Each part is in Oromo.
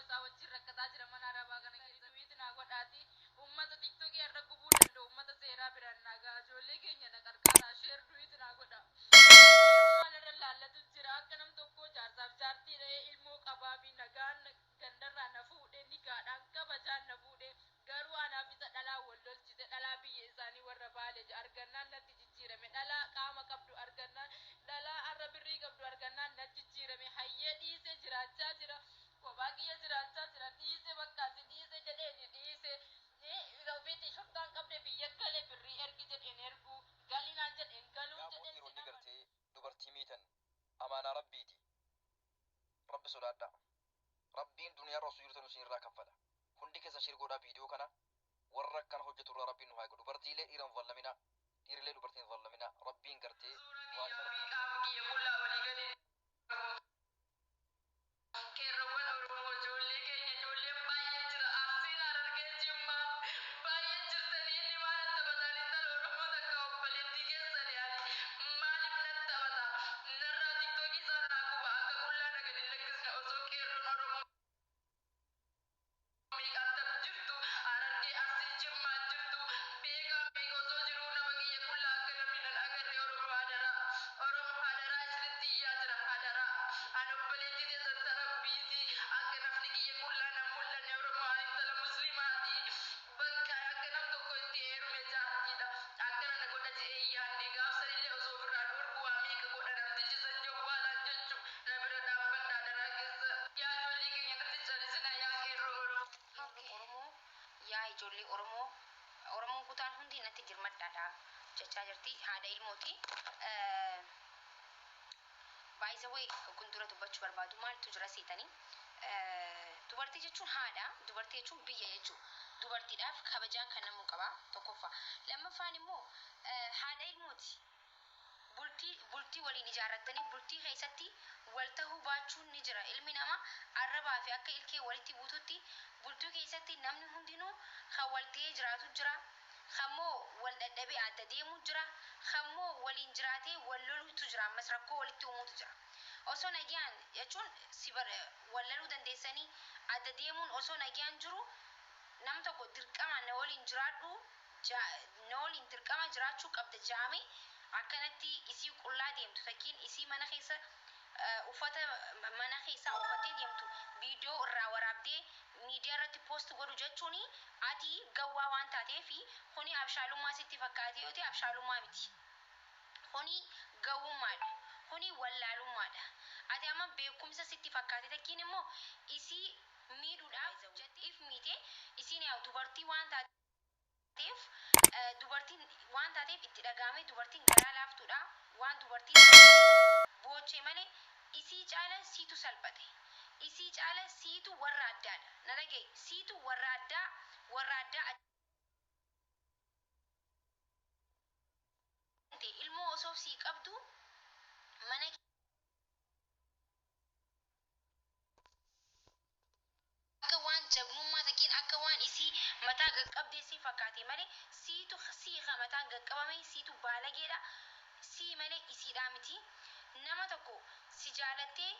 Isaa wajjin rakkataa jira mana arabaa kana keessa. Duet naa godhaati ummata tiktokii har'a gubuu danda'u ummata seeraa biraan naa ga'a ijoollee keenya na qarqaaraa share duet naa godha. Dhiirummaa narra laallatu jira akka nam tokkoo jaarsaaf jaartii ta'ee ilmoo qabaami nagaan gandarraa na fuudhe nikaadhaan kabajaan na fuudhe garuu anaaf isa dhalaa wal lolchise dhalaa biyya isaanii warra baale argannaan natti jijjiirame dhalaa qaama qabdu argannaan dhalaa arra birrii qabdu argannaan na jijjiirame hayyee dhiise jiraachaa jira kophaa kiyya jiraachaa jira dhiise bakka si dhiise jedheeni dhiise ofiitti shorxaan qabde biyya gale birrii ergi jedheen erguu galinaan jedheen galuu Yaa boo jedheen dhiironni sin amanu. Gartee dubartii miitan amaanaa rabbiiti. Rabbi sodaadhaa. Rabbiin duniyaarra osoo jirtan isin irraa kaffala. Hundi keessan share godhaa viidiyoo kana warra akkana hojjetu irraa rabbiin nu haa eegu. Dubartiilee dhiira hin zallaminaa. Dhiirillee dubartii hin zallaminaa. Rabbiin gartee Suuraa zaalima kiyyaa fi rabbiin qaama kiyya qullaa walii gadi Qeerroowwan Oromoo ijoollee keenya ijoolleen baay'ee jira Arsiin Harargee Jimmaa baay'ee jirtanii inni maal natti taphataan intala Oromoo takka obboleettii keessanii ani maaliif natti taphata narraa tiktookii isaa naa guba akka qullaa na gadi hin lakkisne osoo qeerroon Oromoo meeqaan tam jirtu Harargee Arsii Jimmaan jirtu beekaa meeqa osoo jiruu nama kiyya qullaa akka namni nan agarre. Oromoo hadaraa, Oromoo hadaraa, isinitti iyyaa jira hadaraa. Ani obboleettii teessan ta Rabbiiti akka nafni kiyya qullaa nan mul'anne. Oromoo, ani intala muslimaati bakka akka nam tokko itti heerume jaartiidha akkana na godha je'ee yaadne gaafsanillee osoo ofirraa dhorku waa meeqa godha namtichi san jawwaalaan jechu na bira dhaabbadha hadaraa keessa yaa ijoollee keenya natti calisina yaa qeerroo Oromoo. Oromoo yaa ijoollee Oromoo, Oromoon kutaan hundi natti dirmadhaadha jechaa jirti haadha ilmooti. By the way, kun dura dubbachuu barbaadu maaltu jira seetanii? Dubartii jechuun haadha, dubartii jechuun biyya jechuudha. Dubartiidhaaf kabajaan kennamuu qaba tokkoffaa. Lammaffaan immoo haadha ilmooti. Bultii bultii waliin ijaarrattanii bultii keessatti wal tahuu baachuun ni jira. Ilmi namaa arrabaa fi akka ilkee walitti buututti bultii keessatti namni hundinuu kan wal ta'ee jiraatu jira. Kammoo wal dhadhabee adda deemuu jira. Kammoo waliin jiraatee wal loluutu jira. Ammas rakkoo walitti uumuutu jira. Osoo nagayaan jechuun si wal laluu dandeessanii adda deemuun osoo nagayaan jiru nam tokko dirqamaan na waliin jiraadhu, na waliin dirqama jiraachuu qabda jaame akkanatti isii qullaa deemtu takkiin isii mana keessa uffata mana keessaa uffattee deemtu viidiyoo irraa waraabdee miidiyaa irratti post godhu jechuun ati gawwaa waan taateef kuni abshaalummaa sitti fakkaatee yoo ta'e abshaalummaa miti. Kuni gawwummaadha. Kuni wallaalummaadha. Ati amma beekumsa sitti fakkaate takkiin immoo isii miidhuudhaaf jettee if miite isiin yaa dubartii waan taateef dubartiin waan taateef itti dhagaamee dubartiin garaa laaftuudha waan dubartii taateef boochee malee isii caala siitu salphate. Isii caala siitu warra addaadha. Na dhaga'i, siitu warra addaa, warra addaa ati ilmoo osoo sii qabdu mana akka waan jagnummaa takkiin akka waan isii mataa qaqqabdee sii fakkaate malee siitu sii ka mataan qaqqabame siitu baalageedha sii malee isiidhaa miti. Nama tokko si jaalattee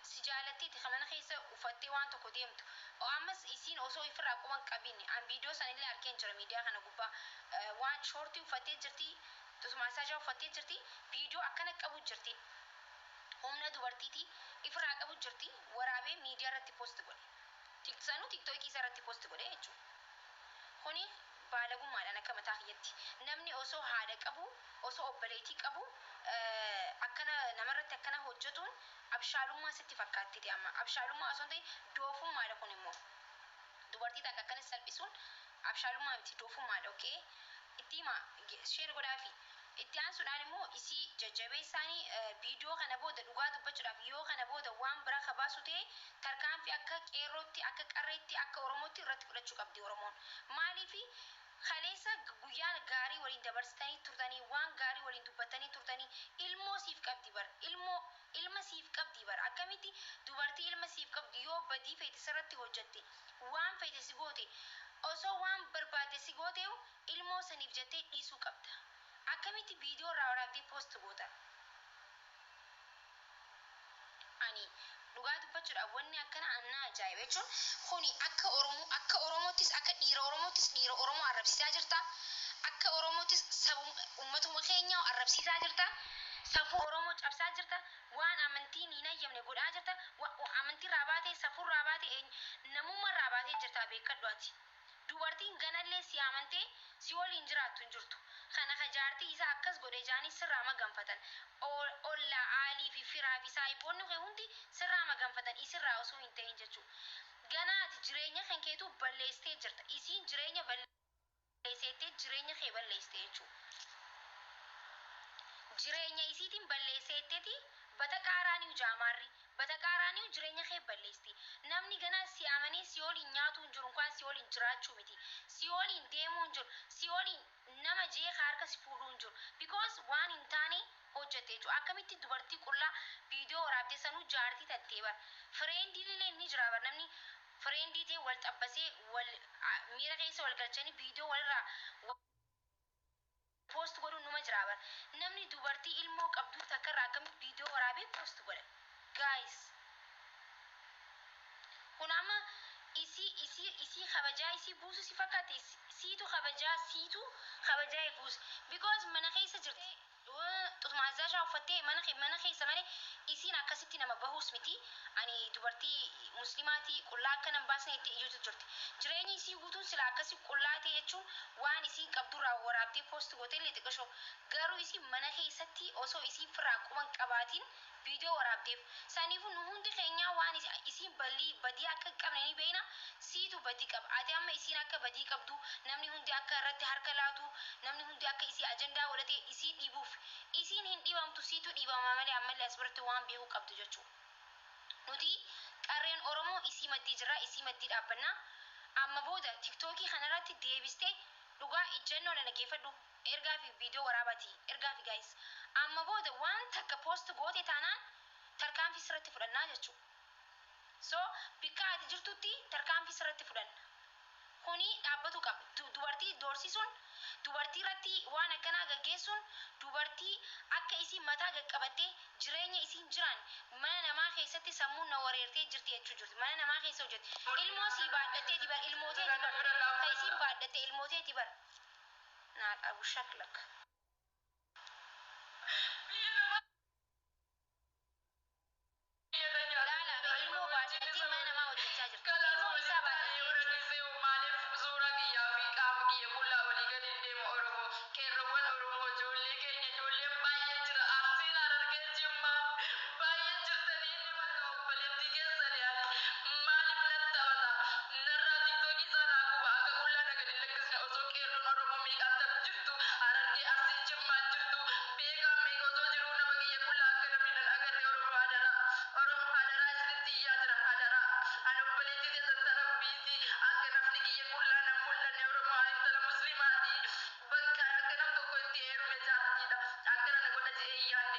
si jaalatteeti ka mana keessa uffattee waan tokko deemtu. Ammas isiin osoo ifirraa quban qabin an viidiyoo sanillee arkeen jira miidiyaa kana gubbaa waan shoortii uffattee jirti, masaajaa uffattee jirti, viidiyoo akkana qabu jirti. Humna dubartiiti ifirraa qabu jirti waraabee miidiyaa irratti post godhe. Sanuu tiktookii isa irratti post godhe jechuudha. Kuni baalagummaadhaan akka mataa kiyyatti. Namni osoo haadha qabu, osoo obboleettii qabu akkana namarratti akkana hojjetuun abshaalummaa sitti fakkaattiti amma. Abshaalummaa osoo hin ta'in doofummaadha kun immoo. Dubartii takka akkana salphisuun abshaalummaa miti, doofummaadha, okay? Itti hima, share godhaafi. Itti aansuudhaan immoo isii jajjabeessaanii viidiyoo kana booda dhugaa dubbachuudhaaf yoo kana booda waan biraa ka baasu ta'e tarkaanfii akka qeerrootti, akka qarreetti, akka Oromootti irratti fudhachuu qabdi Oromoon. Maaliifi kaleessa guyyaa gaarii waliin dabarsitanii turtanii, waan gaarii waliin dubbattanii turtanii, ilmoo siif qabdi bar, ilmoo ilma siif qabdi bar. Akkamitti dubartii ilma siif qabdu yoo badii feete sirratti hojjatte, waan feete si goote, osoo waan barbaadde si gooteeyu ilmoo saniif jettee dhiisuu qabda. Akkamitti viidiyoo irraa waraabdee post goota? Ani Dhugaa dubbachuudhaaf wanni akkana annaa ajaa'iba jechuun kuni akka Oromoo, akka Oromoottis, akka dhiira Oromoottis dhiira Oromoo arrabsiisaa jirta. Akka Oromoottis uummatuma keenya arrabsiisaa jirta. Safuu Oromoo cabsaa jirta. Waan amantiin hin hayyamne godhaa jirta. Amantii irraa baatee, safuu irraa baatee, namummaa irraa baatee jirta, beekadhu ati. Dubartiin ganallee si amantee si waliin jiraattu hin jirtu. Kana ka jaartii isaa akkas godhe jaanii sirraa maganfatan. Ollaa, aalii fi firaa fi saahiboonni kee hundi sirraa maganfatan, isirraa osoo hin ta'in jechuudha. Ganaa ati jireenya kan keetu balleessitee jirta. Isiin jireenya balleessitee jireenya kee balleessite jechuudha. Jireenya isiitiin balleesseetteeti bata qaaraaniyu jaamaarri bata qaaraaniyu jireenya kee balleessti. Namni ganaa si amanee si waliin nyaatuu hin jiru, inkaan si waliin jiraachuu miti, si waliin deemuu hin jiru, si waliin nama jeeqa harka si fuudhuu hin jiru, because waan hin taane hojjette jechuudha. Akkamitti dubartii qullaa viidiyoo waraabdee, sanuu jaartii tattee bar? Friendiin illee ni jira bar. Namni friendii ta'e wal xabbasee wal miira keessa wal galchanii viidiyoo walirraa post godhuun numa jira bar. Namni dubartii ilmoo qabdu takka irraa akkamitti viidiyoo waraabee post godha, guys? Kun amma isii kabajaa isii buusu si fakkaate? Siitu kabajaa, siitu kabajaa buusu, because mana keessa jirti. Xutumaazaa ishaa uffattee mana keessa malee isiin akkasitti nama bahuus miti. Ani dubartii muslimaatii qullaa akka nan baasne itti iyyutu jirti. Jireenyi isii guutuun sila akkasi qullaa ta'e jechuun waan isiin qabdurraa waraabdee post gootee illee xiqqishoo, garuu isiin mana keessatti osoo isiin firraa quban qabaatiin viidiyoo waraabdeef. Saniifuu nu hundi keenyaa waan isiin balii badii akka hin qabne ni beekna. Siitu badii qaba. Ati amma isiin akka badii qabdu, namni hundi akka irratti harka laatu, namni hundi akka isii ajandaa godhatee isii dhiibuuf. Isiin hin dhiibamtu, siitu dhiibama malee. Ammallee as biratti waan beekuu qabdu jechuudha. Nuti qarreen Oromoo isii maddii jira, isii maddii dhaabbannaa. Amma booda TikTokii kanarratti deebistee, dhugaa ijjannoo na dhaggeeffadhu, ergaa fi viidiyoo waraabaati ergaa fi guys, amma booda waan takka post goote taanaan tarkaanfii sirratti fudhannaa jechuudha. So bikka ati jirtutti tarkaanfii sirratti fudhanna. Kuni dhaabbatu qaba. Dubartii doorsisuun, dubartii irratti waan akkanaa gaggeessuun, dubartii akka isiin mataa qaqqabattee jireenya isiin jiraan mana namaa keessatti sammuun na wareertee jirti jechuu jirti. Mana namaa keessa hojjette. Ilmoo sii baadhatteeti bar, ilmooteeti bar. Ka isiin baadhatte ilmooteeti bar. Naa dhabu shaklak.